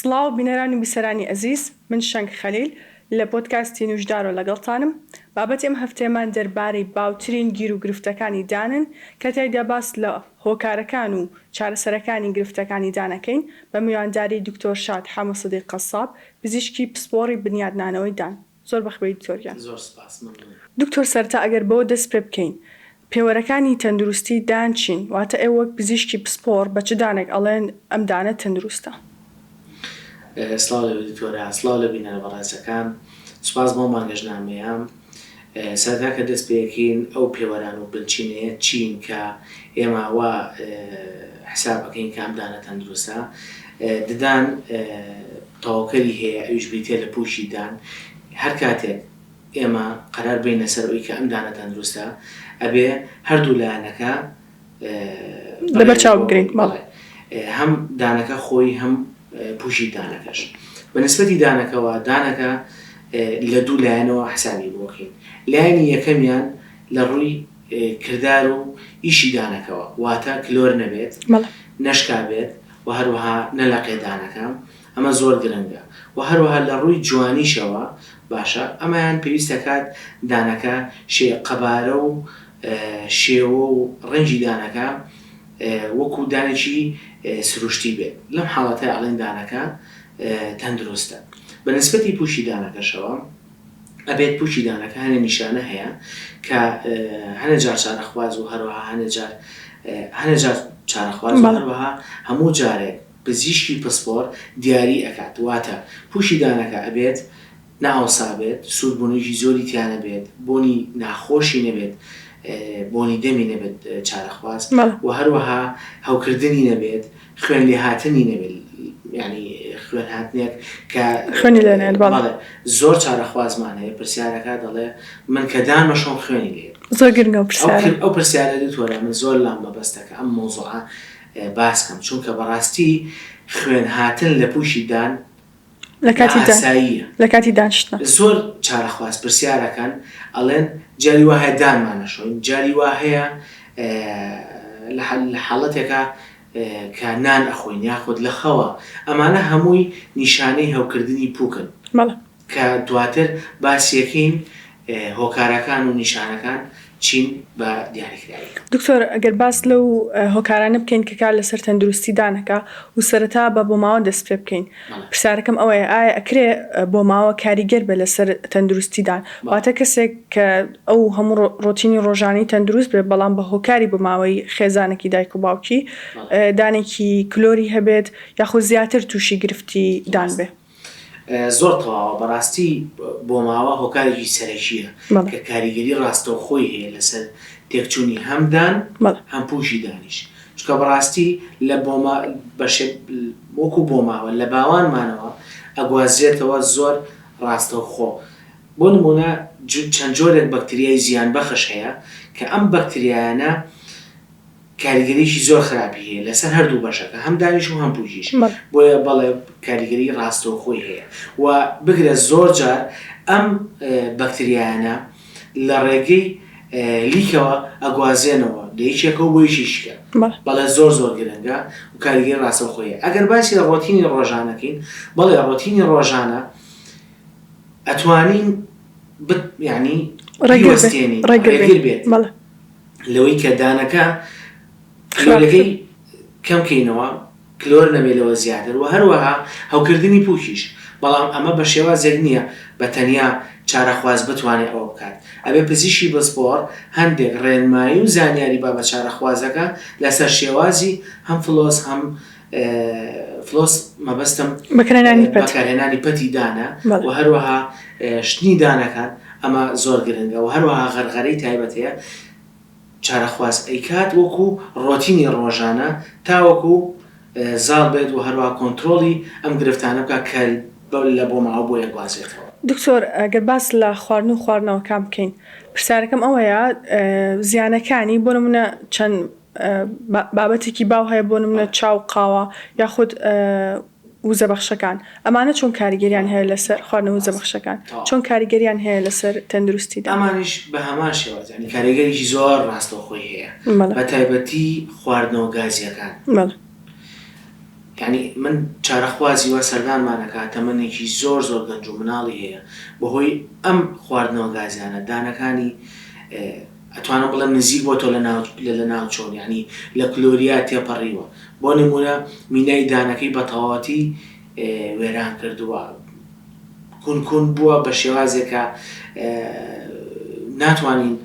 سڵاو بینەران و بیسەرانی ئەزیز، من شەنگ خەلیل لە پۆدکاستی نوژدارۆ لەگەڵتانم، بابەتی ئەم هەفتەیەمان دەربارەی باوترین گیروگرفتەکانی دانن کە تیایدا باس لە هۆکارەکان و چارەسەرەکانی گرفتەکانی دان ئەکەین بە میوانداری دکتۆر شاد حەمە سدیق قەساب پزیشکی پسپۆڕی بنیادنانەوەی دان. زۆر بەخبەی دکتۆر گیان. زۆر سپاس مەمنون. دکتۆر سەرەتا ئەگەر بەوە دەست پێ بکەین پێوەرەکانی تەندروستی دان چین؟ واتە ئێوە وەک پزیشکی پسپۆڕ بە چ دانێک ئەڵێن ئەم دانە تەندروستە؟ سڵاو لە دکتۆرە سڵاو لە بینەرە بەڕێزەکان سوپاس بۆ مانگەژنامەیە سەرەتا کە دەست پێکەین ئەو پێوەران و بنچینەیە چین کە ئێمە وا حساب ئەکەین کە ئەم دانە تەندروستە ددان تەواوکەری هەیە ئەویش بریتیە لە پووکی دان هەر کاتێک ئێمە قەرار بەینە سەر ئەوی کە ئەم دانە تەندروستە ئەبێ هەردوو لایەنەکە لەبەر چاو بگرین بەڵێ هەم دانەکە خۆی هەم پووشی دانەکەش بە نسبەتی دانەکەوە دانەکە لە دوو لایەنەوە حسابی بۆکەین لایەنی یەکەمیان لە ڕووی کردار و ئیشی دانەکەوە واتە کلۆر نەبێت نەشکا بێت و هەروەها نەلەقێ دانەکە ئەمە زۆر گرنگە و هەروەها لە ڕووی جوانیشەوە باشە ئەمەیان پێویست دەکات دانەکە شێ قەبارە و شێوە و ڕەنگی دانەکە وەکو دانێکی سروشتی بێت لەم حاڵەتە ئەڵێن دانەکە تەندروستە بە نسبەتی پووکی دانەکەشەوە ئەبێت پووکی دانەکە هەنێ نیشانە هەیە کە هەنێ جار چارەخواز و هەروەها هەنێ جار هەنێ جار چارەخواز و هەروەها هەموو جارێک پزیشکی پسپۆر دیاری ئەکات واتە پووکی دانەکە ئەبێت نەئاوسابێت سووربوونێکی زۆری تیا نەبێت بۆنی ناخۆشی نەبێت بۆنی دەمی نەبێت چارەخواز و هەروەها هەوکردنی نەبێت خوێن لێهاتنی نەبێت یانی خوێن هاتنێک کە خوێنی لێ نەیەت بەڵێ بەڵێ زۆر چارەخوازمان هەیە پرسیارەکە دەڵێ من کە دامەشۆم خوێنی لێ زۆر گرنگە ئەو پرسیارە ئەو پرسیارە دکتۆرە من زۆر لام مەبەستە کە ئەم مەوزوعە باس کەم چونکە بەڕاستی خوێن هاتن لە پووکی دان لە کاتی دان نائاساییە لە کاتی دانشتنە. زۆر چارەخواز پرسیارەکەن ئەڵێن جاری وا هەیە دانمان ئەشۆین جاری وا هەیە لە حاڵەتێکا کە نان ئەخۆین یاخود لە خەوا ئەمانە هەمووی نیشانەی هەوکردنی پووکن بەڵێ. کە دواتر باسیەکەین هۆکارەکان و نیشانەکان چین بە دیاریکراوی. دکتۆر ئەگەر باس لەو هۆکارانە بکەین کە کار لەسەر تەندروستی دانەکا و سەرەتا بە بۆماوە دەست پێ بکەین پرسیارەکەم ئەوەیە ئایا ئەکرێ بۆماوە کاریگەر بێ لەسەر تەندروستی دان واتە کەسێک کە ئەو هەموو ڕۆتینی ڕۆژانەی تەندروست بێ بەڵام بە هۆکاری بۆماوەی خێزانێکی دایک و باوکی دانێکی کلۆری هەبێت یاخود زیاتر تووشی گرفتی دان بێ؟ زۆر تەواوە بەڕاستی بۆماوە هۆکارێکی سەرەکیە کە کاریگەری ڕاستەوخۆی هەیە لەسەر تێکچوونی هەم دان هەم پووکی دانیش چونکە بەڕاستی لە بۆما بەشێ وەکو بۆماوە لە باوانمانەوە ئەگوازرێتەوە زۆر ڕاستەوخۆ بۆ نمونە چەند جۆرێک بەکتریای زیان بەخش هەیە کە ئەم بەکتریایانە کاریگەریی زۆر خراپی هەیە لەسەر هەردوو بەشەکە هەم دانیش و هەم پوکیش بۆیە بەڵێ کاریگەری ڕاستەوخۆی هەیە و بگرە زۆر جار ئەم بەکتریایانە لە ڕێگەی لیکەوە ئەگوازێنەوە لە یەکێکەوە بۆ یەکێکیکە بەڵێ زۆر زۆر گرنگە و کاریگەری ڕاستەوخۆی هەیە ئەگەر باسی لە ڕۆتینی ڕۆژانەکەین بەڵێ ڕۆتینی ڕۆژانە ئەتوانین بت یعنی بیوەستێنین ڕێگر بێت لەوەی کە دانەکە کلۆرەکەی کەم کەینەوە کلۆر نەبێ لەوە زیاتر و هەروەها هەوکردنی پوکیش بەڵام ئەمە بە شێوازێک نییە بە تەنیا چارەخواز بتوانێت ئەوە بکات ئەبێ پزیشکی پسپۆڕ هەندێک ڕێنمایی و زانیاری با بە چارەخوازەکە لەسەر شێوازی هەم floss هەم floss مەبەستم بەکارهێنانی پەت بەکارهێنانی پەتی دانە و هەروەها شتنی دانەکان ئەمە زۆر گرنگە و هەروەها غەرغەرەی تایبەت هەیە چارەخواز ئەیکات وەکو ڕۆتینی ڕۆژانە تاوەکو زاڵ بێت و هەروەها کۆنترۆڵی ئەم گرفتانە بکات کە لە بۆماوە بۆی ئەگوازێتەوە. دکتۆر گەر باس لە خواردن و خواردنەوەکان بکەین پرسیارەکەم ئەوەیە زیانەکانی بۆ نمونە چەند بابەتێکی باو هەیە بۆ نمونە چا و قاوە یاخود وزەبەخشەکان ئەمانە چۆن کاریگەریان هەیە لەسەر خواردنە وزەبەخشەکان چۆن کاریگەریان هەیە لەسەر تەندروستی دان؟ ئەمانیش بە هەمان شێواز یانی کاریگەریی زۆر ڕاستەوخۆی هەیە بە تایبەتی خواردنەوە گازییەکان. یانی من چارەخوازی وا سەردانمان ئەکا تەمەنێکی زۆر زۆر گەنج و مناڵی هەیە بەهۆی ئەم خواردنەوە گازیانە دانەکانی ئەتوانم بڵێم نزیک بۆتەوە لە ناو لە لەناو چۆن یانی لە کلۆریا تێپەڕیوە بۆ نمونە مینای دانەکەی بەتەواوەتی وێران کردووە کون کون بووە بە شێوازێک کە ناتوانین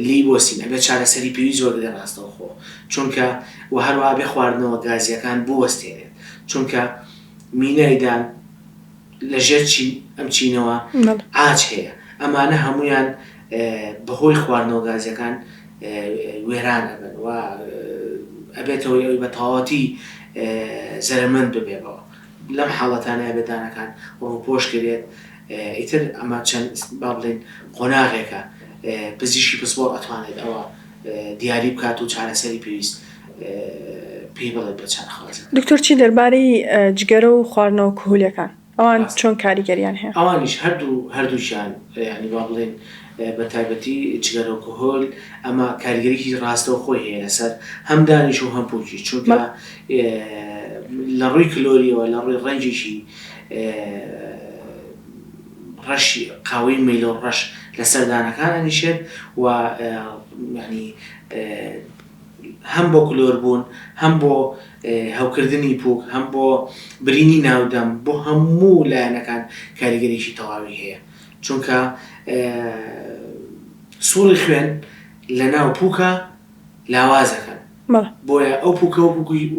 لێی بوەستین ئەبێت چارەسەری پێویست وەرگرێت ڕاستەوخۆ چونکە وە هەروەها ئەبێ خواردنەوە گازیەکان بوەستێنێت چونکە مینای دان لە ژێر چین ئەم چینەوە عاج هەیە ئەمانە هەموویان بەهۆی خواردنەوە گازیەکان وێران ئەبن و ئەبێتەوەی ئەوی بە تەواوەتی زەرەرمەند ببێ بەوە. لەم حاڵەتانەیا بێ دانەکان ڕووپۆش کرێت ئیتر ئەمە چەند با بڵێین قۆناغێکە پزیشکی پسپۆڕ ئەتوانێت ئەوە دیاری بکات و چارەسەری پێویست پێی بڵێت بە چارەخوازەکە. دکتۆر چی دەربارەی جگەرە و خواردنەوە کهولیەکان ئەوان چۆن کاریگەریان هەیە؟ ئەوانیش هەردوو هەردووکیان یانی با بڵێین بە تایبەتی جگەرە و کهول ئەمە کاریگەریی ڕاستەوخۆی هەیە لەسەر هەم دانیش و هەم پووکیش چونکە لە ڕووی کلۆریەوە لە ڕووی ڕەنگێکی ڕەشی قاوەی مەیلەو ڕەش لەسەر دانەکان ئەنیشێت و یانی هەم بۆ کلۆر بوون هەم بۆ هەوکردنی پوک هەم بۆ برینی ناودەم بۆ هەموو لایەنەکان کاریگەریی تەواوی هەیە چونکە سوڕی خوێن لەناو پوکە لاوازەکەن بۆیە ئەو پوکە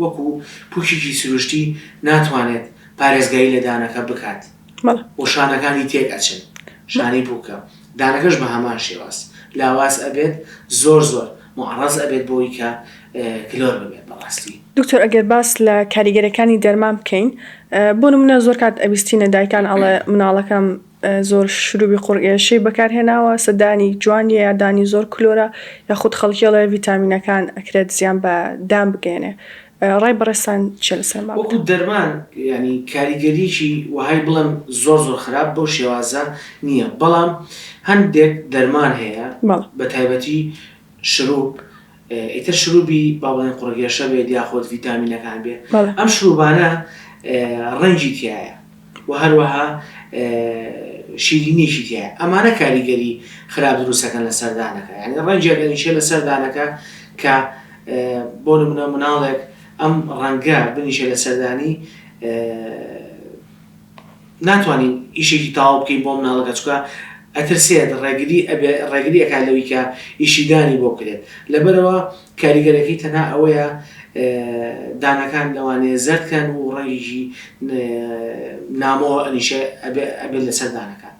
وەکو پوکێکی سروشتی ناتوانێت پارێزگاری لە دانەکە بکات و شانەکانی تێک ئەچن شانەی پوکە دانەکەش بە هەمان شێواز لاواز ئەبێت زۆر زۆر موعەڕەز ئەبێت بۆی کە کلۆر ببێت بەڕاستی. دکتۆر ئەگەر باس لە کاریگەریەکانی دەرمان بکەین بۆ نمونە زۆر کات ئەبیستینە دایکان ئەڵێ مناڵەکەم زۆر شروبی قوڕگێشەی بەکارهێناوە سە دانی جوان نیە یا دانی زۆر کلۆرە یاخود خەڵکی ئەڵێ ڤیتامینەکان ئەکرێت زیان بە دان بگەیەنێ ڕای بەڕێزتان چیە لەسەر ئەم بابەتە؟ وەکو دەرمان یانی کاریگەریی وەهای بڵێم زۆر زۆر خراپ بەو شێوازە نییە بەڵام هەندێک دەرمان هەیە بە تایبەتی شروب ئیتر شروبی با بڵێن قوڕگێشە بێت یاخود ڤیتامینەکان بێت ئەم شروبانە ڕەنگی تیایە و هەروەها شیرینیەکی تیایە ئەمانە کاریگەری خراپ دروستەکەن لەسەر دانەکە یعنی ڕەنگێک ئەنیشێ لەسەر دانەکە کە بۆ نمونە مناڵێک ئەم ڕەنگە بنیشێ لەسەر دانی ناتوانین ئیشێکی تەواو بکەین بۆ مناڵەکە چونکە ئەترسێت ڕێگری ئەبێ ڕێگری ئەکات لەوەی کە ئیشی دانی بۆ بکرێت لەبەرئەوە کاریگەرەکەی تەنها ئەوەیە دانەکان لەوانەیە زەرد کەن و ڕەنگێکی نامۆ ئەنیشە ئەبێ ئەبێت لەسەر دانەکان.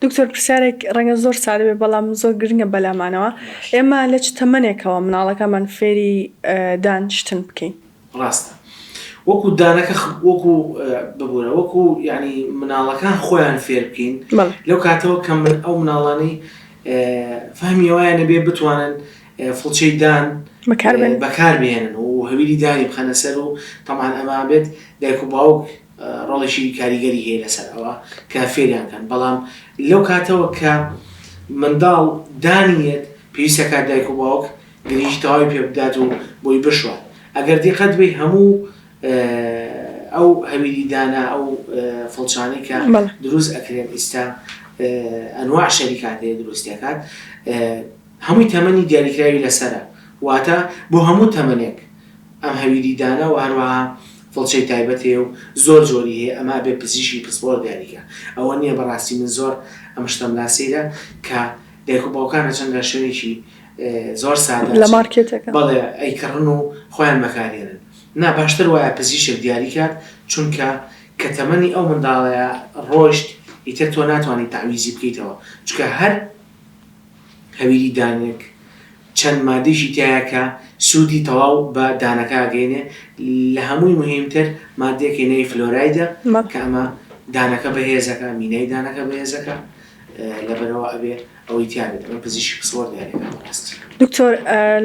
دکتۆر پرسیارێک ڕەنگە زۆر سادە بێت بەڵام زۆر گرنگە بەلامانەوە ئێمە لە چ تەمەنێکەوە مناڵەکانمان فێری دان شتن بکەین؟ ڕاستە وەکو دانەکە وەکو ببورە وەکو یعنی مناڵەکان خۆیان فێر بکەین لەو کاتەوە کە من ئەو مناڵانەی فەهمی وایە نەبێ بتوانن فڵچەی دان بەکار بهێنن و هەویری دانی بخەنە سەر و تەمان ئەما بێت دایک و باوک ڕۆڵێکی کاریگەری هەیە لەسەر ئەوە کە فێریان کەن بەڵام لەو کاتەوە کە منداڵ دانیەت پێویستەکات دایک و باوک گرنگی تەواوی پێ بدات و بۆی بشوات ئەگەر دیقەت بەی هەموو ئەو هەویری دانە ئەو فڵچانەی کە دروست ئەکرێن ئیستا ئەنواع شەریکات هەیە دروستی ئەکات هەمووی تەمەنی دیاریکراوی لەسەرە واتە بۆ هەموو تەمەنێک ئەم هەویری دانە و هەروەها فڵچەی تایبەت هەیە و زۆر جۆری هەیە ئەمە ئەبێ پزیشکی پسپۆر دیاریکا ئەوە نییە بەڕاستی من زۆر ئەم شتەم لا سەیرە کە دایک و باوکان ئەچن لە شوێنێکی زۆر سادە لە مارکێتەکە بەڵێ ئەیکڕن و خۆیان بەکارێنن نا باشتر وایە پزیشک دیاری کات چونکە کە تەمەنی ئەو منداڵەیە ڕۆشت ئیتر تۆ ناتوانی تەعویزی بکەیتەوە چونکە هەر هەویری دانێک چەند مادەیەکی تیایە کە سوودی تەواو بە دانەکە ئەگەینێ لە هەمووی مهمتر مادەیەکەی ناوی فلۆرایدە کە ئەمە دانەکە بەهێزەکە مینای دانەکە بەهێزەکە لەبەرئەوە ئەبێ ئەوەی تیا بێت ئەمە پزیشکی پسپۆر دیاریەکات بەڕاستی. دکتۆر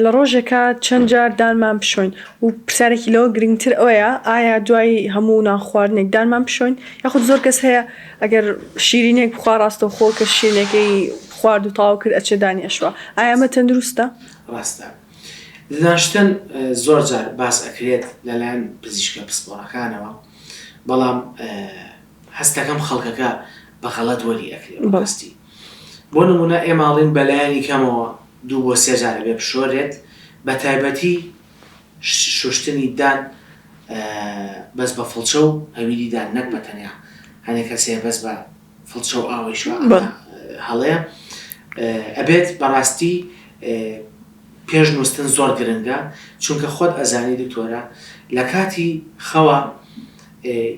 لە ڕۆژێکا چەند جار دانمان بشۆین؟ و پرسیارێکی لەوە گرنگتر ئەوەیە ئایا دوای هەموو نان خواردنێک دانمان بشۆین؟ یاخود زۆر کەس هەیە ئەگەر شیرینێک بخوا ڕاستەوخۆ کە شیرینەکەی خوارد و تەواو کرد ئەچێ دانی ئەشوا ئایا ئەمە تەندروستە؟ ڕاستە. ددانشتن زۆر جار باس ئەکرێت لەلایەن پزیشکە پسپۆڕەکانەوە بەڵام هەستەکەم خەڵکەکە بە غەڵەت وەری ئەکرێ بەڕاستی بۆ نمونە ئێمە ئەڵێین بەلایەنی کەمەوە دوو بۆ سێ جار ئەبێ بشۆرێت بە تایبەتی شوشتنی دان بەس بە فڵچە و هەویری دان نەک بە تەنیا هەنێک کەس هەیە بەس بە فڵچە و ئاوەی شوە هەڵەیە ئەبێت بەڕاستی پێش نووستن زۆر گرنگە چونکە خۆت ئەزانی دکتۆرە لە کاتی خەوە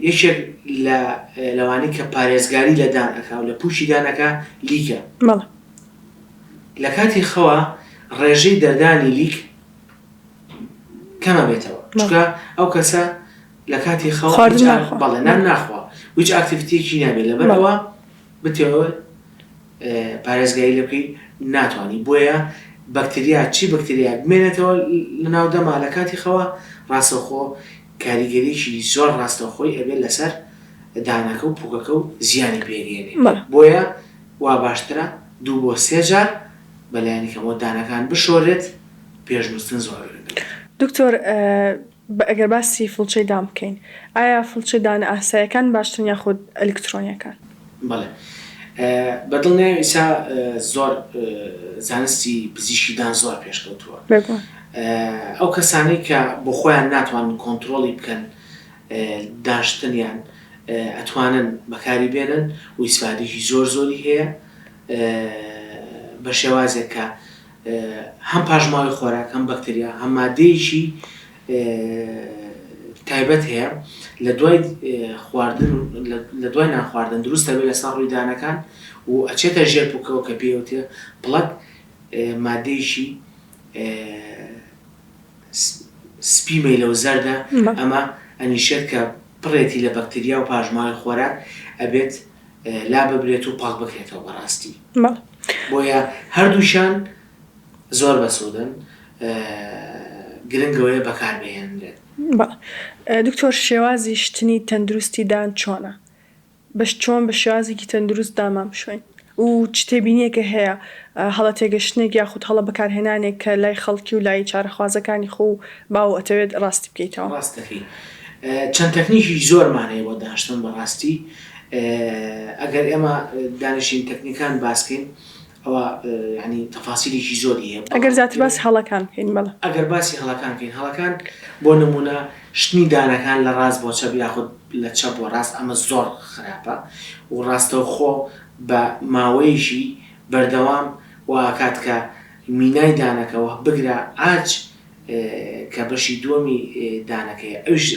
یەکێک لە لەوانەی کە پارێزگاری لە دان ئەکا و لە پووکی دان ئەکا لیکە لە کاتی خەوە ڕێژەی دەردانی لیک کەم ئەبێتەوە چونکە ئەو کەسە لە کاتی خەوە بەڵێ نان ناخوا هیچ activity یەکی نابێت لەبەرئەوە بتەوێت پارێزگاری لێ بکەی ناتوانی بۆیە بەکتریا چی بەکتریا بمێنێتەوە لە ناو دەما لە کاتی خەوە ڕاستەوخۆ کاریگەریی زۆر ڕاستەوخۆی ئەبێت لەسەر دانەکە و پوکەکە و زیانی پێگەیەنێ بۆیە وا باشترە دوو بۆ سێ جار بەلایەنی کەمەوە دانەکان بشۆرێت پێش نوستن زۆر گرنگە. دکتۆر ئەگەر باسی فڵچەی دان بکەین ئایا فڵچەی دانە ئاسایەکان باشترن یاخود ئەلکترۆنیەکان؟ بەڵێ بە دڵنیایەوە ئیسا زۆر زانستی پزیشکی دان زۆر پێشکەوتووە ئەو کەسانەی کە بۆ خۆیان ناتوانن کۆنترۆڵی بکەن داشتنیان ئەتوانن بەکاری بێنن و ئیسفادەیەکی زۆر زۆری هەیە بە شێوازێک کە هەم پاشماوەی خۆراک هەم بەکتریا هەم مادەیەکی تایبەت هەیە لە دوای خواردن لە دوای نان خواردن دروست دەبێت لەسەر ڕووی دانەکان و ئەچێتە ژێر پوکەوە کە پێی وترێ plaque مادەیەکی سپی مەیلە و زەردە ئەمە ئەنیشێت کە پڕێتی لە بەکتریا و پاشماوەی خۆراک ئەبێت لاببرێت و پاک بکرێتەوە بەڕاستی بۆیە هەردووشیان زۆر بەسوودن گرنگ ئەوەیە بەکاربهێنرێت. دکتۆر شێوازی شتنی تەندروستی دان چۆنە؟ بەش چۆن بە شێوازێکی تەندروست دانمان بشۆین؟ و چ تێبینیەکە هەیە هەڵە تێگەشتنێک یاخود هەڵە بەکارهێنانێک کە لای خەڵکی و لای چارەخوازەکانی خۆ و باو ئەتەوێت ڕاستی بکەیتەوە؟ ڕاست دەکەی چەند تەکنیکی زۆرمان هەیە بۆ داشتن بەڕاستی ئەگەر ئێمە دانیشین تەکنیکان باس کەین ئەوە یانی تەفاسیلێکی زۆری هەیە. ئەگەر زیاتر باسی هەڵەکان بکەین بەڵێ. ئەگەر باسی هەڵەکان بکەین هەڵەکان بۆ نموونە شتنی دانەکان لە ڕاست بۆ چەپ یاخود لە چەپ بۆ ڕاست ئەمە زۆر خراپە و ڕاستەوخۆ بە ماوەیەکی بەردەوام وا ئەکات کە مینای دانەکە وە بگرە عاج کە بەشی دووەمی دانەکەیە ئەویش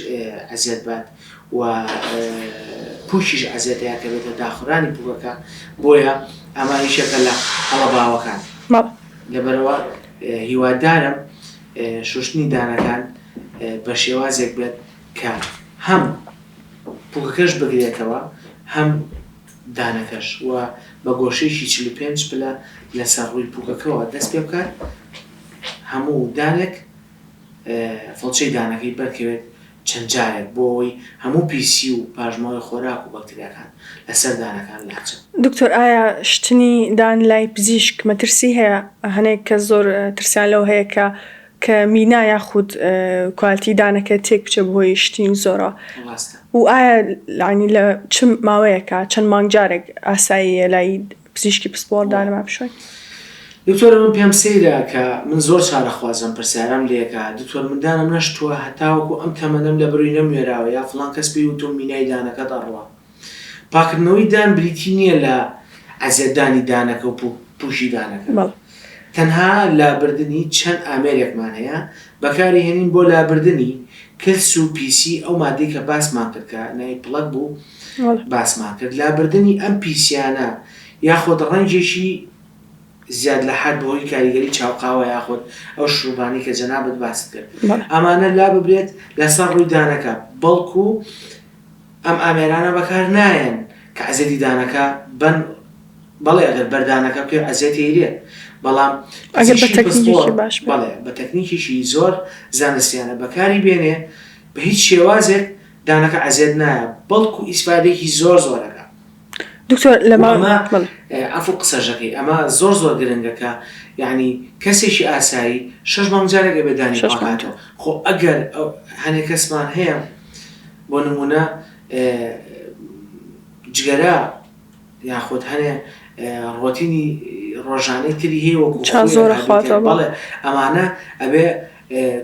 ئەزیەت بات و پووکیش ئەزیەت ئەیا کە بێتە داخورانی پووکەکە بۆیە ئەمە یەکێکە لە هەڵە باوەکان لەبەرئەوە هیوادارم شوشتنی دانەکان بە شێوازێک بێت کە هەم پووکەکەش بگرێتەوە هەم دانەکەش و بە گۆشەیەکی 45 پلە لەسەر ڕووی پووکەکەوە دەست پێ بکات هەموو دانێک فڵچەی دانەکەی بەرکەوێت چەند جارێک بۆ ئەوەی هەموو پیسی و پاشماوەی خۆراک و بەکتریاکان لەسەر دانەکان لاچن. دکتۆر ئایا شتنی دان لای پزیشک مەترسی هەیە؟ هەنێک کەس زۆر ترسیان لەوە هەیە کە کە مینا یاخود کوالتی دانەکە تێک بچێت بەهۆی شتنی زۆرەوە. ڕاستە. و ئایا یانی لە چ ماوەیەکا چەند مانگ جارێک ئاساییە لای پزیشکی پسپۆڕ دانما بشۆین. دکتۆر من پێم سەیرە کە من زۆر چارەخوازم پرسیارم لێکا دکتۆر من دانم نەشتووە هەتاوەکو ئەم تەمەنەم لە بەروی نەموێراوە یا فڵان کەس پێی وتوم مینای دانەکەت ئەڕوا پاکردنەوەی دان بریتی نییە لە عەزیەتدانی دانەکە و پوکی دانەکە تەنها لابردنی چەند ئامێرێکمان هەیە بەکاری هێنین بۆ لابردنی کلس و پیسی ئەو مادەی کە باسمان کرد کە ناوی plaque بوو باسمان کرد لابردنی ئەم پیسیانە یاخود ڕەنگێکی زیاد لە حەد بەهۆی کاریگەری چاوقاوە یاخود ئەو شروبانەی کە جەنابت باست کرد ئەمانە لاببرێت لەسەر ڕووی دانەکە بەڵکو ئەم ئامێرانە بەکار نایەن کە عەزێتی دانەکە بەن بەڵێ ئەگەر بەر دانەکە بکەوێت عەزێتی ئەیرێت بەڵام ئەگەر بە پزیشکی تەکنیکێکی پسپۆڕ باش بێت. بەڵێ بە تەکنیکێکی زۆر زانستیانە بەکاری بێنێ بە هیچ شێوازێک دانەکە عەزێت نایە بەڵکو ئیسفادەیەکی زۆر زۆر ئەکا. دکتۆر لە و ئەمە عەفو قسەشەکەی ئەمە زۆر زۆر گرنگە کە یەعنی کەسێکی ئاسایی شەش مانگ جارێک ئەبێ دانی پاکاتەوە خۆ ئەگەر هەنێ کەسمان هەیە بۆ نمونە جگەرە یاخود هەنێ ڕۆتینی ڕۆژانەی تری هەیە وەکو بەڵێ ئەمانە ئەبێ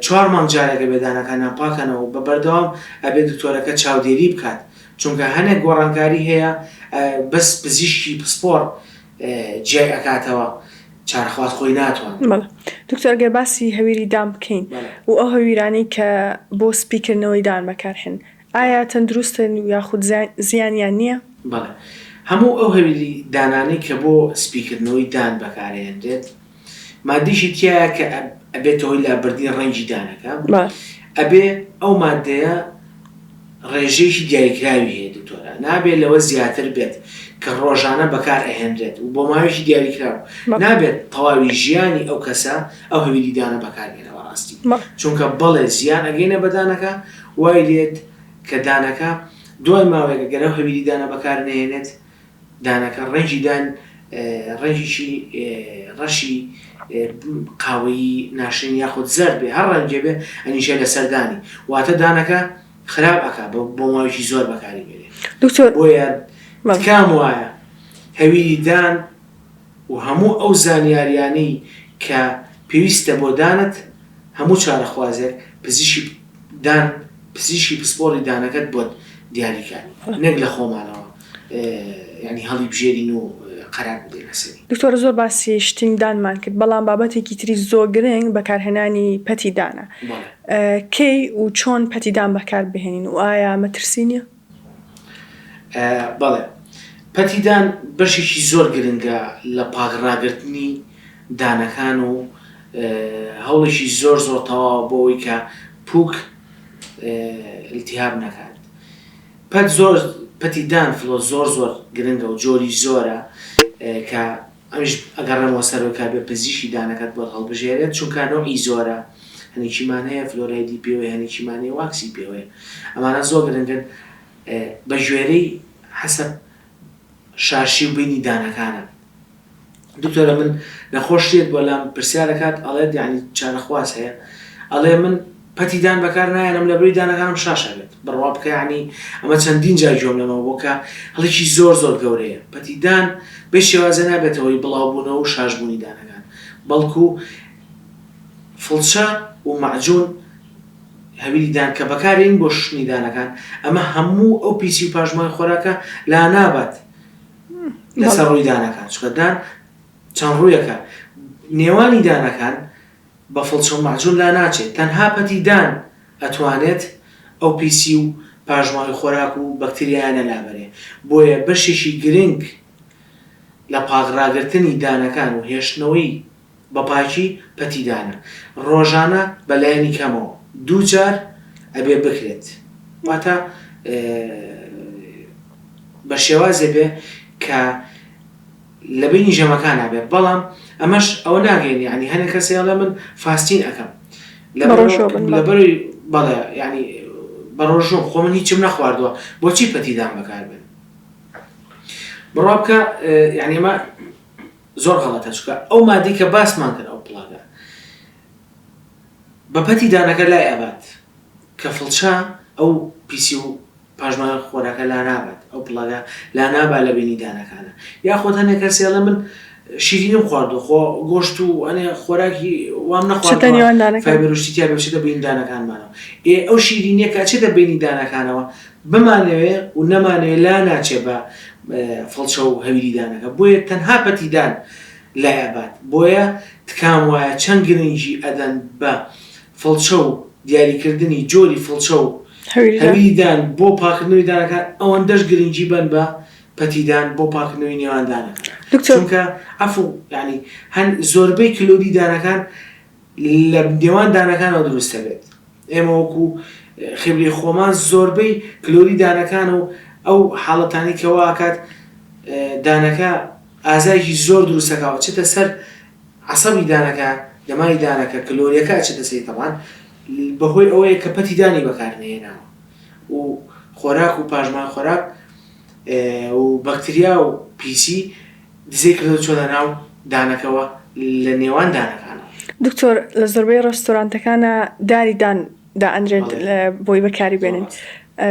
چوار مانگ جارێک ئەبێ دانەکانیان پاکەنەوە بە بەردەوام ئەبێ دکتۆرەکە چاودێری بکات چونکە هەنێک گۆڕانکاری هەیە بەس پزیشکی پسپۆڕ جیای ئەکاتەوە چارەخواز خۆی ناتوانێت. بەڵێ دکتۆر گەر باسی هەویری دان بکەین و ئەو هەویرانەی کە بۆ سپیکردنەوەی دان بەکارهێن ئایا تەندروستن یاخود زیانیان نییە؟ بەڵێ هەموو ئەو هەویری دانانەی کە بۆ سپیکردنەوەی دان بەکارئەهێنرێت ماددەیەکی تیایە کە ئەبێتە هۆی لابردنی ڕەنگی دانەکە ئەبێ ئەو ماددەیە ڕێژەیەکی دیاریکراوی هەیە دکتۆرە نابێ لەوە زیاتر بێت کە ڕۆژانە بەکار ئەهێنرێت و بۆ ماوەیەکی دیاریکراو نابێت تەواوی ژیانی ئەو کەسە ئەو هەویری دانە بەکار بێنە بەڕاستی چونکە بەڵێ زیان ئەگەینە بە دانەکە وای لێت کە دانەکە دوای ماوەیەک گەر ئەو هەویری دانە بەکار نەهێنێت دانەکە ڕەنگی دان ڕەنگێکی ڕەشی قاوەیی ناشرین یاخود زەرد بێ هەر ڕەنگێ بێ ئەنیشە لەسەر دانی واتە دانەکە خراپ ئەکا بۆ ماوەیەکی زۆر بەکاری بێنێ دکتۆر بۆیە تکام وایە هەویری دان و هەموو ئەو زانیاریانەی کە پێویستە بۆ دانت هەموو چارەخوازێک پزیشکی دان پزیشکی پسپۆڕی دانەکەت بۆت دیاری کات نەک لە خۆمانەوە یانی هەڵیبژێرین و قەرار بدەین لەسەری. دکتۆر زۆر باسی شتینگ دانمان کرد بەڵام بابەتێکی تری زۆر گرنگ بەکارهێنانی پەتی دانە کەی و چۆن پەتی دان بەکار بهێنین و ئایا مەترسی نیە؟ بەڵێ پەتی دان بەشێکی زۆر گرنگە لە پاک ڕاگرتنی دانەکان و هەوڵێکی زۆر زۆر تەواوە بۆ ئەوەی کە پوک التهاب نەکات پەت زۆر پەتی دان فلۆس زۆر زۆر گرنگە و جۆری زۆرە کە ئەمیش ئەگەڕێمەوە سەرەوەی کە بێ پزیشکی دانەکەت بۆت هەڵبژێرێت چونکە نەوعی زۆرە هەنێکیمان هەیە فلۆرایدی پێوەیە هەنێکیمان هەیە واکسی پێوەیە ئەمانە زۆر گرنگن بە گوێرەی حەسەب شاشی و بینی دانەکانە دکتۆرە من نەخۆش دێت بۆ لام پرسیار ئەکات ئەڵێت یانی چارەخواز هەیە ئەڵێ من پەتی دان بەکار نایەنم لە بری دانەکانم شاش ئەبێت بڕوا بکە یانی ئەمە چەندین جار گوێم لەمە بوو کە هەڵێکی زۆر زۆر گەورەیە پەتی دان بێ شێوازە نابێتە هۆی بڵاو بوونەوە و شاش بوونی دانەکان بەڵکو فڵچە و مەعجون هەویری دان کە بەکارێنین بۆ شوشتنی دانەکان ئەمە هەموو ئەو پیسی و پاشماوەی خۆراکە لانابات لەسەر ڕووی دانەکان چونکە دان چەند ڕوویەکە نێوانی دانەکان بە فڵچە و مەعجون لا ناچێت تەنها پەتی دان ئەتوانێت ئەو پیسی و پاشماوەی خۆراک و بەکتریایانە لابەرێ بۆیە بەشێکی گرنگ لە پاک ڕاگرتنی دانەکان و هێشتنەوەی بە پاکی پەتی دانە ڕۆژانە بە لایەنی کەمەوە دووجار ئەبێ بکرێت واتە بە شێوازێ بێ کە لە بینی ژەمەکانا بێ بەڵام ئەمەش ئەوە ناگەین یعنی هەنێک کەس هەیە ئەڵێ من fasting ئەکەم لەبەرەوەی بەڵێ یعنی بە ڕۆژووم خۆ من هیچم نەخواردووە بۆچی پەتی دان بەکار بێنم بڕوا بکە یعنی ئەمە زۆر غەڵەتە چونکە ئەو مادەی کە باسمان کرد ئەو plaque ە بە پەتی دانەکە لای ئەبات کە فڵچە ئەو پیسی و پاشماوەی خۆراکە لانابات ئەو plaque ە لانابا لە بینی دانەکانە یاخود هەنێک کەس ئەڵێ من شیرینم خواردووە خۆ گۆشت و ئەنێ خۆراکی وام نەخواردووە fiber و شتی تیا بێ بچێتە بینی دانەکانمانەوە ئێ ئەو شیرینیە کە ئەچێتە بینی دانەکانەوە بمانەوێ و نەمانەوێ لا ناچێ بە فڵچە و هەویری دانەکە بۆیە تەنها پەتی دان لای ئەبات بۆیە تکام وایە چەند گرنگی ئەدەن بە فڵچە و دیاریکردنی جۆری فڵچە و هەویری دان بۆ پاکردنەوەی دانەکان ئەوەندەش گرنگی بەن بە پەتی دان بۆ پاکردنەوەی نێوان دانەکان چونکە عەفو یانی هەن زۆربەی کلۆری دانەکان لە نێوان دانەکانەوە دروست دەبێت ئێمە وەکو خبری خۆمان زۆربەی کلۆری دانەکان و ئەو حاڵەتانی کە واکات دانەکە ئازارێکی زۆر دروست دەکا و ئەچێتە سەر عەسەبی دانەکە دەماری دانەکە کلۆریەکە ئەچێتە سەری تەبعەن بەهۆی ئەوەیە کە پەتی دانی بەکار نەهێناوە و خۆراک و پاشماوەی خۆراک. و بەکتریا و پیسی دزەی کردووە چۆتە ناو دانەکەوە لە نێوان دانەکانەوە. دکتۆر لە زۆربەی ڕێستۆرانتەکانا داری دان دائەنرێت بۆی بەکاری بێنن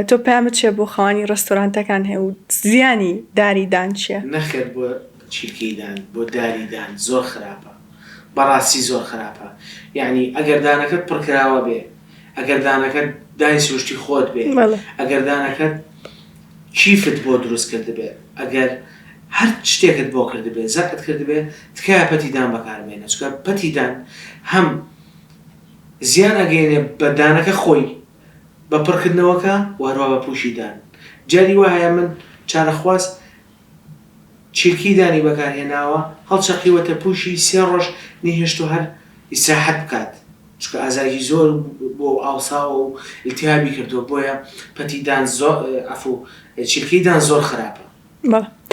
تۆ پەیامت چیە بۆ خاوەنی ڕێستۆرانتەکان هەیە و زیانی داری دان چیە؟ نەخێر بۆ چیلکەی دان بۆ داری دان زۆر خراپە بەڕاستی زۆر خراپە یەعنی ئەگەر دانەکەت پڕکراوە بێ ئەگەر دانەکەت دانی سروشتی خۆت بێ ئەگەر دانەکەت کیفت بۆ دروست کردبێ ئەگەر هەر شتێکت بۆ کردبێ زەرعت کردبێ تکایە پەتی دان بەکارمێنە چونکە پەتی دان هەم زیان ئەگەیەنێ بە دانەکە خۆی بە پڕکردنەوەکە و هەروا بە پوشی دان جاری وا هەیە من چارەخواز چیلکی دانی بەکارهێناوە هەڵچەقیوەتە پوشی سێ ڕۆژ نەیهێشتوە هەر ئیسراحەت بکات چونکە ئازارێکی زۆر بووە و ئاوساوە و التهابی کردووە بۆیە پەتی دان زۆر عەفو چیلکەی دان زۆر خراپە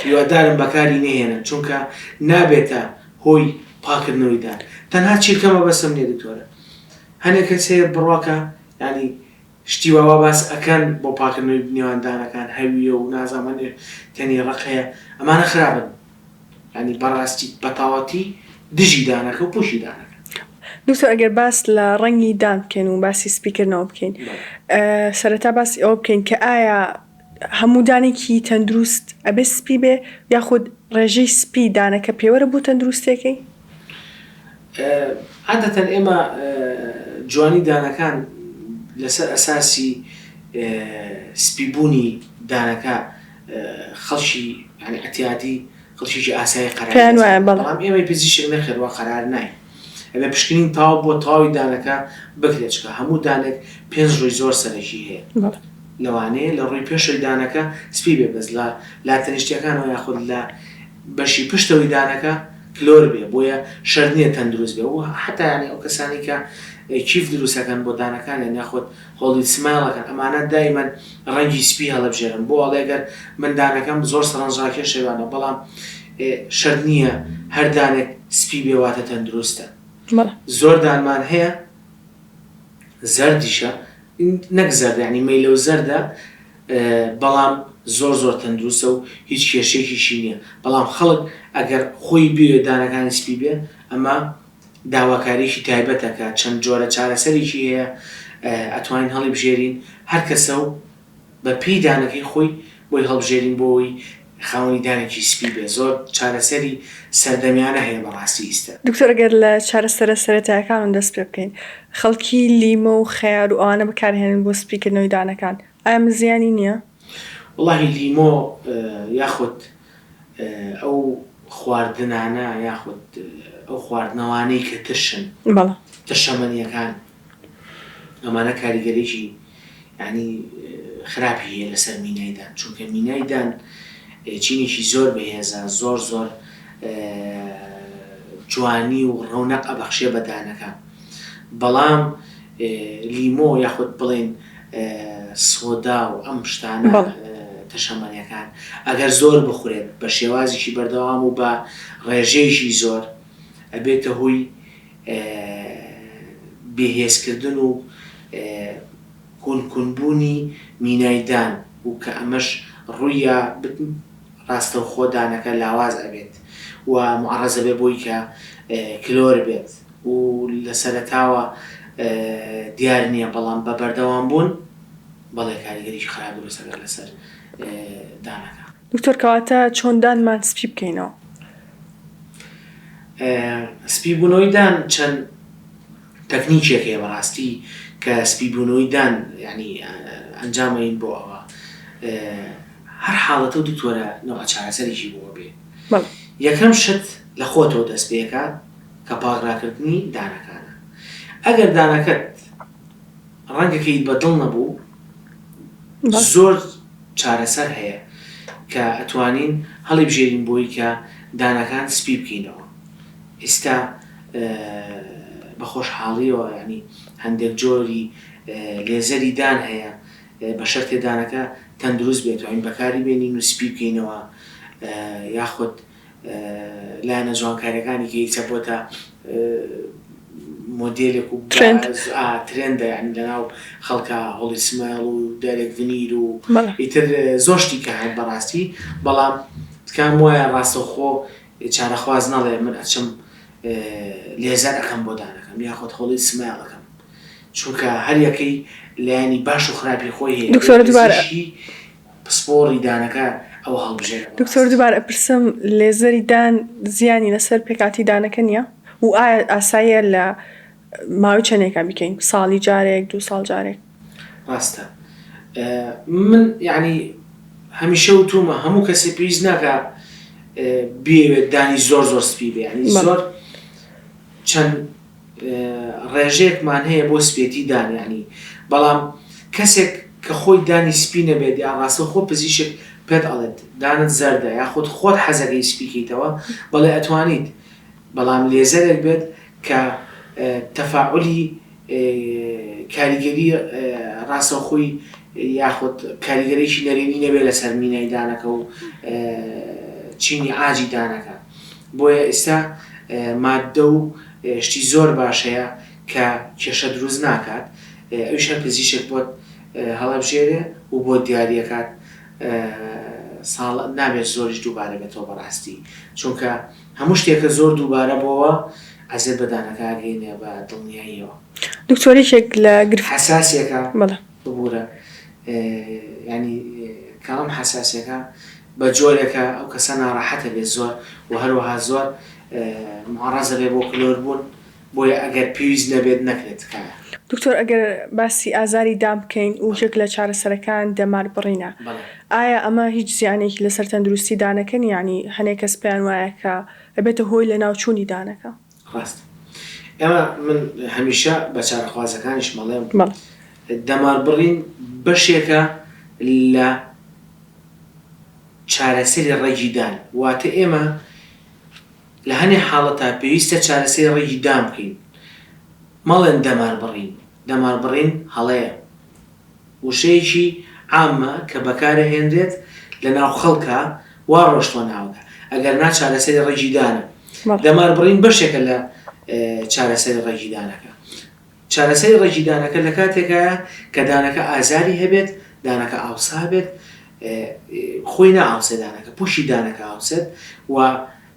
هیوادارم بەکاری نەهێنن چونکە نابێتە هۆی پاکردنەوەی دان تەنها چیلکە مەبەستم نیە دکتۆرە هەنێک کەس هەیە بڕواکە یانی شتی وا وا باس ئەکەن بۆ پاکردنەوەی نێوان دانەکان هەویە و نازانم هەنێ تەنی ڕەق هەیە ئەمانە خراپن یانی بەڕاستی بەتەواوەتی دژی دانەکە و پوشی دانەکە. دکتۆر ئەگەر باس لە ڕەنگی دان بکەین و باسی سپیکردنەوە بکەین سەرەتا باسی ئەوە بکەین کە ئایا هەموو دانێکی تەندروست ئەبێ سپی بێ یاخود ڕێژەی سپی دانەکە پێوەرە بۆ تەندروستیەکەی؟ عادەتەن ئێمە جوانی دانەکان لەسەر ئەساسی سپیبوونی دانەکە خەڵکی یانی ئەتیادی خەڵکێکی ئاسایی قەراری پێیان وایە بەڵێ. بەڵام ئێمەی پزیشک نەخێر وا قەرار ناین ئەبێ پشکنین تەواو بۆ تەواوی دانەکە بکرێت چونکە هەموو دانێک پێنج ڕووی زۆر سەرەکی هەیە بەڵێ. لەوانەیە لە ڕووی پێشەوەی دانەکە سپی بێ بەس لە لا تەنیشتیەکانەوە یاخود لە بەشی پشتەوەی دانەکە کلۆر بێ بۆیە شەرت نیە تەندروست بێ و حەتا یانی ئەو کەسانەی کە کیف دروست ئەکەن بۆ دانەکانیان یاخود Hollywood smile ئەکەن ئەمانە دایمەن ڕەنگی سپی هەڵەبژێرن بۆ ئەڵێ گەر من دانەکەم زۆر سەرنجڕاکێشە وانە بەڵام شەرت نیە هەر دانێک سپی بێ واتە تەندروستە زۆر دانمان هەیە زەردیشە نەک زەردە یانی مەیلەو زەردە بەڵام زۆر زۆر تەندروستە و هیچ کێشەیەکیشی نیە بەڵام خەڵک ئەگەر خۆی بیەوێ دانەکانی سپی بێ ئەمە داواکاریەکی تایبەتە کە چەند جۆرە چارەسەرێکی هەیە ئەتوانین هەڵیبژێرین هەر کەسە و بە پێی دانەکەی خۆی بۆی هەڵبژێرین بۆ ئەوەی خاوەنی دانێکی سپی بێ زۆر چارەسەری سەردەمیانە هەیە بەڕاستی ئیستە. دکتۆر ئەگەر لە چارەسەرە سەرەتایەکانەوە دەست پێ بکەین خەڵکی لیمۆ و خەیار و ئەوانە بەکارهێنن بۆ سپیکردنەوەی دانەکان ئایا ئەمە زیانی نییە؟ وەڵاهی لیمۆ یاخود ئەو خواردنانە یاخود ئەو خواردنەوانەی کە ترشن بەڵێ. ترشەمەنیەکان ئەمانە کاریگەریی یانی خراپی هەیە لەسەر مینای دان چونکە مینای دان چینێکی زۆر بەهێزە زۆر زۆر جوانی و ڕەونەق ئەبەخشێ بە دانەکە بەڵام لیمۆ یاخود بڵێن سۆدا و ئەم شتانە تەشەمەنیەکان ئەگەر زۆر بخورێت بە شێوازێکی بەردەوام و بە ڕێژەیەکی زۆر ئەبێتە هۆی بێهێزکردن و کون کون بوونی مینای دان و کە ئەمەش ڕوویا ڕاستەوخۆ دانەکە لاواز ئەبێت و موعەڕەز ئەبێت بۆی کە کلۆر بێت و لە سەرەتاوە دیار نییە بەڵام بە بەردەوام بوون بەڵێ کاریگەریی خراپ دروست ئەبێت لەسەر دانەکە. دکتۆر کەواتە چۆن دانمان سپی بکەینەوە؟ سپی بوونەوەی دان چەند تەکنیکێک هەیە بەڕاستی کە سپی بوونەوەی دان یانی ئەنجام ئەین بۆ ئەوە هەر حاڵەتە و دکتۆرە نەوعە چارەسەرێکی بۆ بێ یەکەم شت لە خۆتەوە دەست پێکات کە پاک ڕاکردنی دانەکانە ئەگەر دانەکەت ڕەنگەکەیت بە دڵ نەبوو زۆر چارەسەر هەیە کە ئەتوانین هەڵیبژێرین بۆی کە دانەکان سپی بکەینەوە ئیستا بە خۆشحاڵیەوە یانی هەندێک جۆری لێزەری دان هەیە بە شەرتێ دانەکە تەندروست بێت توانین بەکاری بێنین و سپی بکەینەوە یاخود لایەنە جوانکاریەکانی کە ئیستا بۆتە. مۆدێلێک و ترێندە یانی لەناو خەڵکا هۆڵی سمایڵ و دایرێکت ڤنیر و ئیتر زۆر شتی کە هەن بەڕاستی بەڵام تکام وایە ڕاستەوخۆ چارەخواز نەڵێ من ئەچم لێزەر ئەکەم بۆ دانەکەم یاخود هۆڵی سمایڵ ئەکەم چونکە هەر یەکەی لایەنی باش و خراپی خۆی هەیە دکتۆر دووبارە پسپۆڕی دانەکە ئەوە هەڵبژێرە بەڕاستی. دکتۆر دووبارە ئەپرسم لێزەری دان زیانی لەسەر پێکهاتەی دانەکە نیە؟ و ئایا ئاساییە لە ماوەی چەندێکا بیکەین ساڵی جارێک دوو ساڵ جارێک؟ ڕاستە من یەعنی هەمیشە وتومە هەموو کەسێ پێویست ناکا بیەوێت دانی زۆر زۆر سپی بێ یەعنی زۆر چەند ڕێژەیەکمان هەیە بۆ سپێتی دان یانی بەڵام کەسێک کە خۆی دانی سپی نەبێت یا ڕاستەوخۆ پزیشک پێت ئەڵێت دانت زەردە یاخود خۆت حەزەکەی سپی کەیتەوە بەڵێ ئەتوانیت بەڵام لێزەرێک بێت کە تەفاعولی کاریگەری ڕاستەوخۆی یاخود کاریگەرێکی نەرێنی نەبێت لەسەر مینای دانەکە و چینی عاجی دانەکە. بۆیە ئیستا ماددە و شتی زۆر باش هەیە کە کێشە دروست ناکات ئەویش هەر پزیشک بۆت هەڵەبژێرێ و بۆت دیاریەکات ساڵ نابێت زۆریش دووبارە بێتەوە بەڕاستی چونکە هەموو شتێکە زۆر دووبارە بۆوە ئەزیەت بە دانەکە ئەگەینێ بە دڵنیاییەوە. دکتۆر یەکێک لە گرفت. حەساسیەکە بەڵێ. ببورە یانی کاڵم حەساسیەکە بە جۆرێکە ئەو کەسە ناڕەحەتە بێت زۆر و هەروەها زۆر معڕەزە بێ بۆ کلۆر بوون بۆیە ئەگەر پێویست نەبێت نەکرێت تکایە. دکتۆر ئەگەر باسی ئازاری دان بکەین و یەکێک لە چارەسەرەکان دەمار بڕینە ئایا ئەمە هیچ زیانێکی لەسەر تەندروستی دانەکە نیە یانی هەنێک کەس پێیان وایە کە ئەبێتە هۆی لەناوچوونی دانەکە؟ ڕاستە ئێمە من هەمیشە بە چارەخوازەکانیشم ئەڵێم دەماربڕین بەشێکە لە چارەسەری ڕەگی دان واتە ئێمە لە هەنێ حاڵەتا پێویستە چارەسەری ڕەگی دان بکەین مەڵێن دەماربڕین دەماربڕین هەڵەیە وشەیەکی عامە کە بەکارەهێنرێت لەناو خەڵکا وا ڕۆشتوە ناوەکە ئەگەر نا چارەسەری ڕەگی دانە دەماربڕین بەشێکە لە چارەسەری ڕەگی دانەکە چارەسەری ڕەگی دانەکە لە کاتێکایە کە دانەکە ئازاری هەبێت دانەکە ئاوسا بێت خۆی نائاوسێ دانەکە پوشی دانەکە ئاوسێت و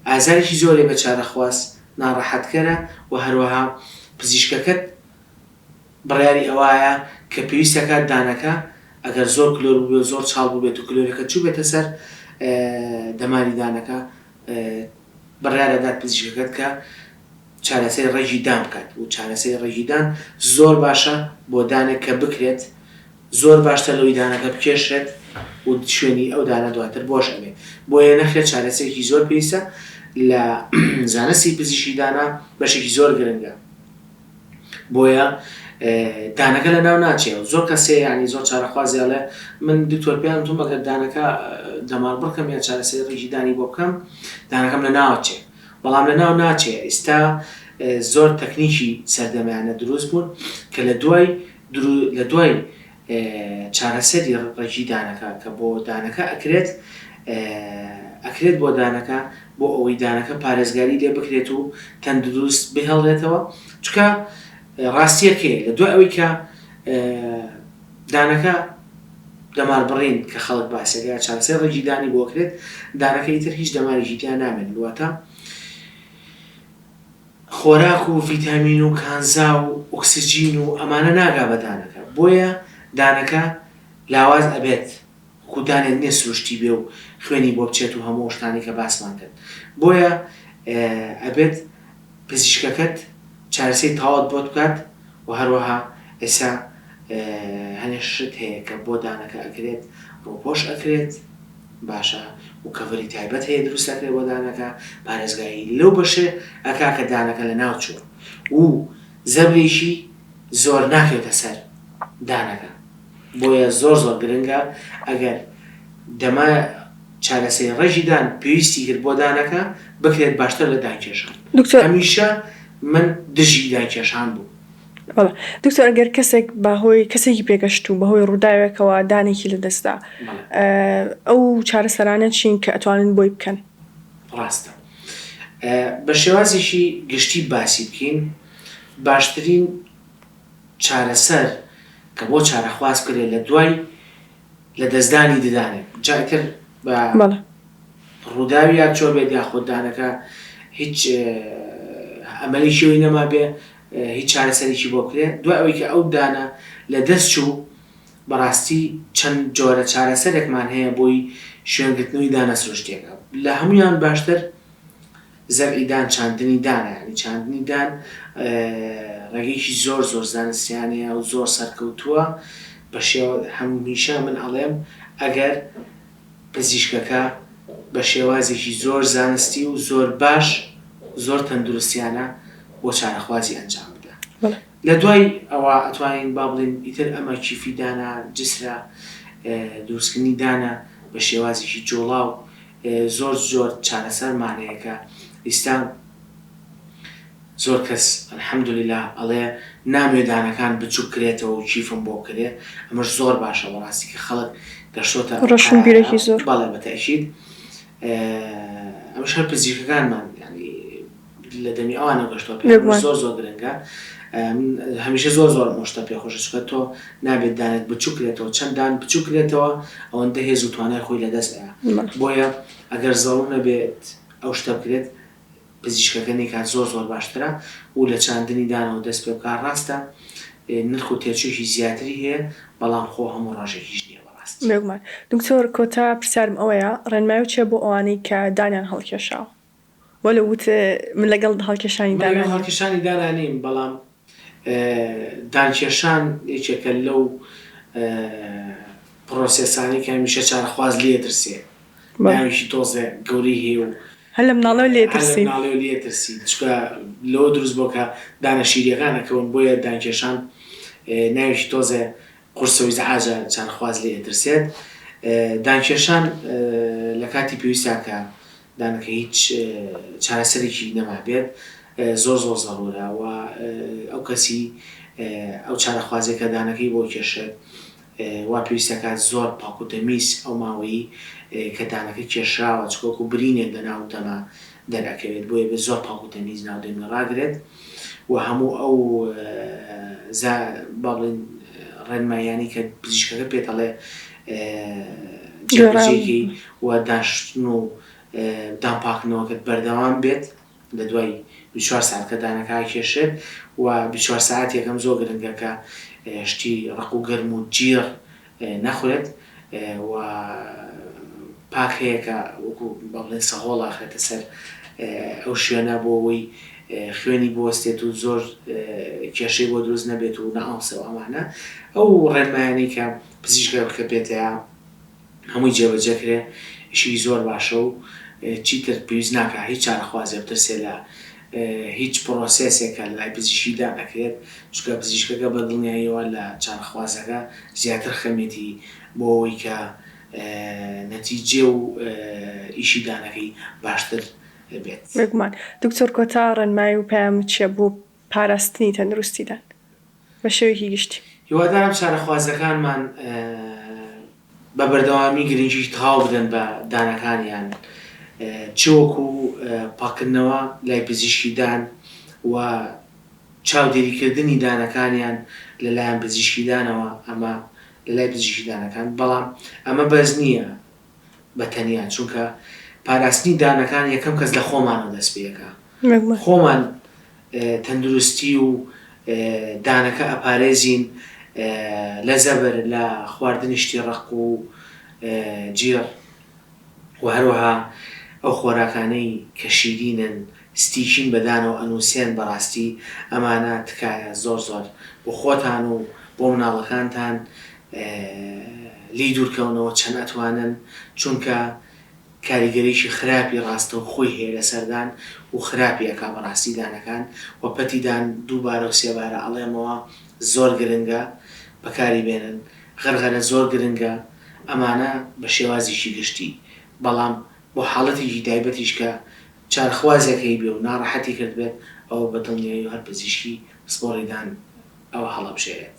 ئازارێکی زۆرێ بە چارەخواز ناڕەحەتکەرە و هەروەها پزیشکەکەت بڕیاری ئەوایە کە پێویستەکات دانەکە ئەگەر زۆر کلۆر بووبێت و زۆر چاڵ بووبێت و کلۆرەکە چووبێتە سەر دەماری دانەکە بڕیار ئەدات پزیشکەکەت کە چارەسەری ڕەگی دان بکات و چارەسەری ڕەگی دان زۆر باشە بۆ دانێک کە بکرێت زۆر باشترە لەوەی دانەکە بکێشرێت و شوێنی ئەو دانە دواتر بۆش ئەبێت بۆیە نەخێر چارەسەرێکی زۆر پێویستە لە زانستی پزیشکی دانا بەشێکی زۆر گرنگە. بۆیە دانەکە لەناو ناچێ زۆر کەس هەیە یانی زۆر چارەخوازی ئەڵێ من دکتۆر پێیان وتوم ئەگەر دانەکە دەمار بڕکەم یا چارەسەری ڕیژی دانی بۆ بکەم دانەکەم لە ناوچێ بەڵام لە ناو ناچێ ئیستا زۆر تەکنیکی سەردەمیانە دروست بوون کە لە دوای لە دوای چارەسەری ڕەگی دانەکە کە بۆ دانەکە ئەکرێت ئەکرێت بۆ دانەکە بۆ ئەوەی دانەکە پارێزگاری لێ بکرێت و تەندروست بهێڵرێتەوە چونکە ڕاستیەکەیە لە دوای ئەوەی کە دانەکە دەمار بڕین کە خەڵک باسێک یا چارەسەری ڕەگی دانی بۆ کرێت دانەکە ئیتر هیچ دەمارێکی تیا نامێنێت واتە خۆراک و ڤیتامین و کانزا و ئۆکسجین و ئەمانە ناگا بە دانەکە بۆیە دانەکە لاواز ئەبێت وەکو دانێک نیە سروشتی بێ و خوێنی بۆ بچێت و هەموو ئەو شتانەی کە باسمان کرد بۆیە ئەبێت پزیشکەکەت چارەسەری تەواوت بۆت بکات و هەروەها ئێستا هەنێ شت هەیە کە بۆ دانەکە ئەکرێت ڕووپۆش ئەکرێت باشە و کەڤەری تایبەت هەیە دروست ئەکرێت بۆ دانەکە پارێزگاری لەو بەشە ئەکا کە دانەکە لەناو چووە و زەبرێکی زۆر ناکەوێتە سەر دانەکە بۆیە زۆر زۆر گرنگە ئەگەر دەما چارەسەری ڕێژی دان پێویستی کرد بۆ دانەکە بکرێت باشتر لە دانکێشان دکتۆر هەمیشە من دژی دانکێشان بووم. بەڵێ دکتۆر ئەگەر کەسێک بە هۆی کەسێکی پێگەشتوو بە هۆی ڕووداوێکەوە دانێکی لە دەستدا ئەو چارەسەرانە چین کە ئەتوانن بۆی بکەن؟ ڕاستە بە شێوازێکی گشتی باسی بکەین. باشترین چارەسەر کە بۆ چارەخواز بکرێت لە دوای لە دەستدانی ددانێک جا ئیتر بە بەڵێ. ڕووداوی یا چۆن بێت یاخود دانەکە هیچ ئەمەلێکی ئەوی نەمابێ هیچ چارەسەرێکی بۆ بکرێ دوای ئەوەی کە ئەو دانە لە دەست چوو بەڕاستی چەند جۆرە چارەسەرێکمان هەیە بۆی شوێنگرتنەوەی دانە سروشتیەکە لە هەموویان باشتر زەرعی دان چاندنی دانە یانی چاندنی دان ڕێگەیەکی زۆر زۆر زانستیانەیە و زۆر سەرکەوتووە بە شێوە هەمیشە من ئەڵێم ئەگەر پزیشکەکە بە شێوازێکی زۆر زانستی و زۆر باش زۆر تەندروستیانە بۆ چارەخوازی ئەنجام بدا لە دوای ئەوە ئەتوانین با بڵێین ئیتر ئەمە کیفی دانە جسرە دروستکردنی دانە بە شێوازێکی جوڵاو زۆر زۆر چارەسەرمان هەیە کە ئیستا زۆر کەس الحمدللە ئەڵێ نامەوێ دانەکان بچوک کرێتەوە و کیفم بۆ بکرێ ئەمەش زۆر باشە بەڕاستی کە خەڵک گەشتۆتە ئەو قەرارە ڕۆشنبیرێکی زۆر. بەڵێ بە تەئکید ئەمەش هەر پزیشکەکانمان یانی لە دەمی ئەوانەوە گەشتوە پێ بێگومان. زۆر زۆر گرنگە من هەمیشە زۆر زۆرم ئەو شتە پێ خۆشە چونکە تۆ نابێت دانت بچوک کرێتەوە چەند دان بچوک کرێتەوە ئەوەندە هێز و توانای خۆی لەدەست ئەیا بەڵێ. بۆیە ئەگەر زەڕوو نەبێت ئەو شتە بکرێت پزیشکەکە نەیکات زۆر زۆر باشترە و لە چاندنی دانەوە دەست پێ بکات ڕاستە نرخ و تێچوویەکی زیاتری هەیە بەڵام خۆ هەموو ڕۆژێکیش نییە بەڕاستی. بێگومان. دکتۆر کۆتا پرسیارم ئەوەیە ڕێنمایو چیە بۆ ئەوانەی کە دانیان هەڵکێشاوە؟ وەلو وت من لەگەڵ هەڵکێشانی من دانا لەگەڵ نیم. هەڵکێشانی دانا نیم بەڵام دانکێشان یەکێکە لەو پرۆسێسانەی کە هەمیشە چارەخواز لێ ئەترسێ ناوێکی تۆزێ گەورەی هەیە و هەر لە مناڵەوە لێ هەر لە ئەترسی. مناڵیەوە لێ ئەترسی چونکە لەوە دروست بووە کە دانە شیریەکان ئەکەون بۆیە دانکێشان ناوێکی تۆزێ قورسە و ئیزعاجە چارەخواز لێ ئەترسێت دانکێشان لە کاتی پێویستا کە دانەکە هیچ چارەسەرێکی نەمابێت زۆر زۆر زەڕورە و ئەو کەسی ئەو چارەخوازەی کە دانەکەی بۆ کێشێت وا پێویست دەکات زۆر پاک و تەمیز ئەو ماوەی کە دانەکە کێشراوە چونکە وەکو برینێک لە ناو دەما دەرئەکەوێت بۆیە بێت زۆر پاک و تەمیز ناو دەمی ڕاگرێت و هەموو ئەو زا با بڵێین ڕێنماییانەی کە پزیشکەکە پێت ئەڵێ جێبەجێی کەی و داشتن و دان پاککردنەوەکەت بەردەوام بێت لە دوای 24 ساعت کە دانەکە ئەکێشێت و 24 ساعت یەکەم زۆر گرنگە کە شتی ڕەق و گەرم و جیڕ نەخورێت و پاک هەیە کە وەکو با بڵێن سەهۆڵ ئاخرێتە سەر ئەو شوێنە بۆ ئەوەی خوێنی بوەستێت و زۆر کێشەی بۆ دروست نەبێت و نەئاوسێ و ئەمانە ئەو ڕێنمایانەی کە پزیشکەکە پێتەیە هەمووی جێبەجێ کرێ ئیشێکی زۆر باشە و چیتر پێویست ناکا هیچ چارەخوازێ بترسێ لە هیچ پرۆسێسێک کە لەلای پزیشکی دانەکرێت چونکە پزیشکەکە بە دڵنیاییەوە لە چارەخوازەکە زیاتر خەمیەتی بۆ ئەوەی کە نەتیجە و ئیشی دانەکەی باشتر بێت. بێگومان. دکتۆر کۆتا ڕێنمایی و پەیامت چیە بۆ پاراستنی تەندروستی دان بە شێوەیەکی گشتی؟ هیوادارم چارەخوازەکانمان بە بەردەوامی گرنگیی تەواو بدەن بە دانەکانیان چ وەکو پاککردنەوە لای پزیشکی دان و چاودێریکردنی دانەکانیان لەلایەن پزیشکی دانەوە ئەمە لەلای پزیشکی دانەکان بەڵام ئەمە بەس نییە بە تەنیا چونکە پاراستنی دانەکان یەکەم کەس لە خۆمانەوە دەست پێکا خۆمان تەندروستی و دانەکە ئەپارێزین لە زەبر لە خواردنی شتی ڕەق و جیڕ و هەروەها ئەو خۆراکانەی کە شیرینن ستیکین بە دانەوە ئەنوسێن بەڕاستی ئەمانە تکایە زۆر زۆر بۆ خۆتان و بۆ مناڵەکانتان لێی دوورکەونەوە چەند ئەتوانن چونکە کاریگەریی خراپی ڕاستەوخۆی هەیە لەسەر دان و خراپی ئەکا بەڕاستی دانەکان و پەتی دان دووبارە و سێبارە ئەڵێمەوە زۆر گرنگە بەکاری بێنن غەرغەرە زۆر گرنگە ئەمانە بە شێوازێکی گشتی بەڵام بۆ حاڵەتێکی تایبەتیش کە چارەخوازێک هەیبێ و ناڕەحەتی کردبێت ئەوە بە دڵنیایی و هەر پزیشکی پسپۆڕی دان ئەوە هەڵەبژێرێت.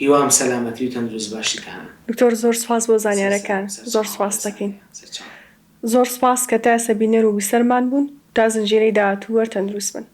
هیوام سەلامەتی و تەندروست باشیتانە. دکتۆر زۆر سوپاس بۆ زانیارەکان زۆر سوپاست دەکەین. زۆر سوپاس کە تا ئێستا بینەر و بیسەرمان بوون تا زنجیرەی داهاتوو هەر تەندروست بن.